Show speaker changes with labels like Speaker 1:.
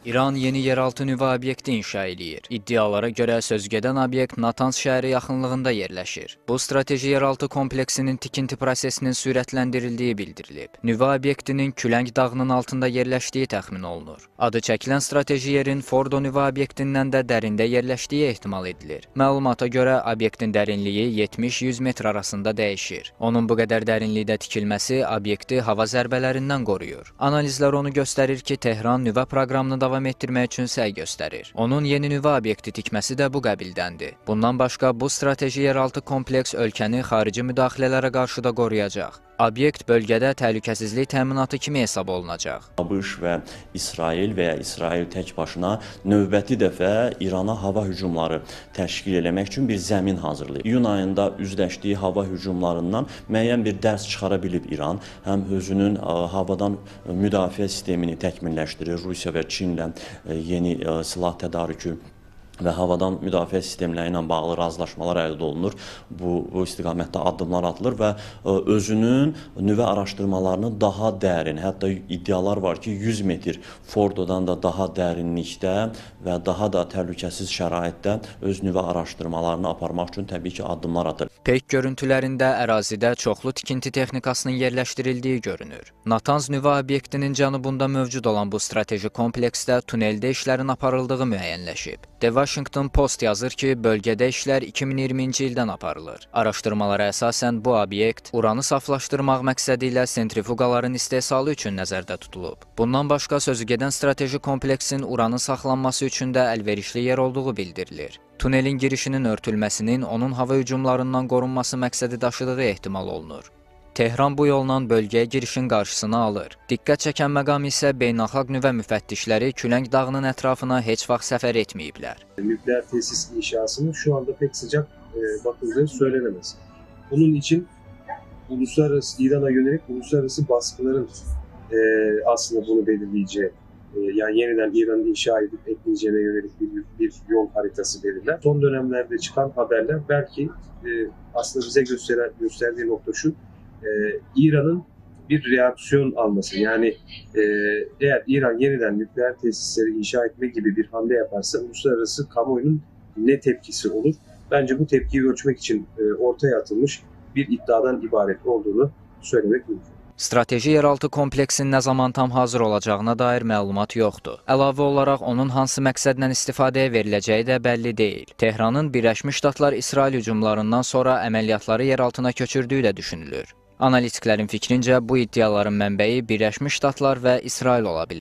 Speaker 1: İran yeni yeraltı nüvə obyekti inşa eləyir. İddialara görə sözügedən obyekt Natanz şəhəri yaxınlığında yerləşir. Bu strateji yeraltı kompleksinin tikinti prosesinin sürətləndirildiyi bildirilib. Nüvə obyektinin Küləng dağının altında yerləşdiyi təxmin olunur. Adı çəkilən strateji yerin Fordo nüvə obyektindən də dərində yerləşdiyi ehtimal edilir. Məlumata görə obyektin dərinliyi 70-100 metr arasında dəyişir. Onun bu qədər dərinlikdə tikilməsi obyekti hava zərbələrindən qoruyur. Analizlər onu göstərir ki, Tehran nüvə proqramını davam etdirmək üçün səy göstərir. Onun yeni nüvə obyekti tikməsi də bu qəbildəndir. Bundan başqa bu strateji yeraltı kompleks ölkəni xarici müdaxilələrə qarşı da qoruyacaq. Obyekt bölgədə təhlükəsizlik təminatı kimi hesab olunacaq.
Speaker 2: ABŞ və İsrail və ya İsrail tək başına növbəti dəfə İrana hava hücumları təşkil eləmək üçün bir zəmin hazırlayıb. İyun ayında üzləşdiyi hava hücumlarından müəyyən bir dərs çıxara bilib İran. Həm özünün havadan müdafiə sistemini təkmilləşdirir, Rusiya və Çinlə yeni silah tədarükü və havadan müdafiə sistemləri ilə bağlı razılaşmalar əldə olunur. Bu istiqamətdə addımlar atılır və özünün nüvə araşdırmalarını daha dərin, hətta iddialar var ki, 100 metr Fordodan da daha dərinlikdə və daha da təhlükəsiz şəraitdə öz nüvə araşdırmalarını aparmaq üçün təbii ki, addımlar atır.
Speaker 1: Peyk görüntülərində ərazidə çoxlu tikinti texnikasının yerləşdirildiyi görünür. Natanz nüvə obyektinin cənubunda mövcud olan bu strateji kompleksdə tuneldə işlərin aparıldığı müəyyənləşib. The Washington Post yazır ki, bölgədə işlər 2020-ci ildən aparılır. Araşdırmalara əsasən bu obyekt uranı saflaşdırmaq məqsədi ilə sentrifuqaların istehsalı üçün nəzərdə tutulub. Bundan başqa sözügedən strateji kompleksin uranın saxlanması üçün də əlverişli yer olduğu bildirilir. Tunelin girişinin örtülməsinin onun hava hücumlarından qorunması məqsədi daşıdığı ehtimal olunur. Tehran bu yolla bölgəyə girişin qarşısını alır. Diqqət çəkən məqam isə beynəlxalq nüvə müfəttişləri Küləng dağının ətrafına heç vaxt səfər etməyiblər.
Speaker 3: Nükleer tesis inşasının şu anda pek sıcak bakıldığı söylenemez. Bunun için uluslararası İran'a yönelik uluslararası baskıların aslında bunu belirleyeceği, yani yeniden İran'ın inşa edip etmeyeceğine yönelik bir yol haritası belirler. Son dönemlerde çıkan haberler belki aslında bize gösterdiği nokta şu: İran'ın bir reaksiyon alması, yani eğer İran yeniden nükleer tesisleri inşa etme gibi bir hamle yaparsa uluslararası kamuoyunun ne tepkisi olur? Bence bu tepkiyi ölçmek için ortaya atılmış bir iddiadan ibaret olduğunu söylemek mümkün.
Speaker 1: Strateji yeraltı kompleksin nə zaman tam hazır olacağına dair məlumat yoxdur. Əlavə olaraq onun hansı məqsədlə istifadəyə veriləcəyi də bəlli deyil. Tehranın Birləşmiş Ştatlar İsrail hücumlarından sonra əməliyyatları yeraltına köçürdüyü də düşünülür. Analitiklərin fikrincə bu iddiaların mənbəyi Birləşmiş Ştatlar və İsrail ola bilər.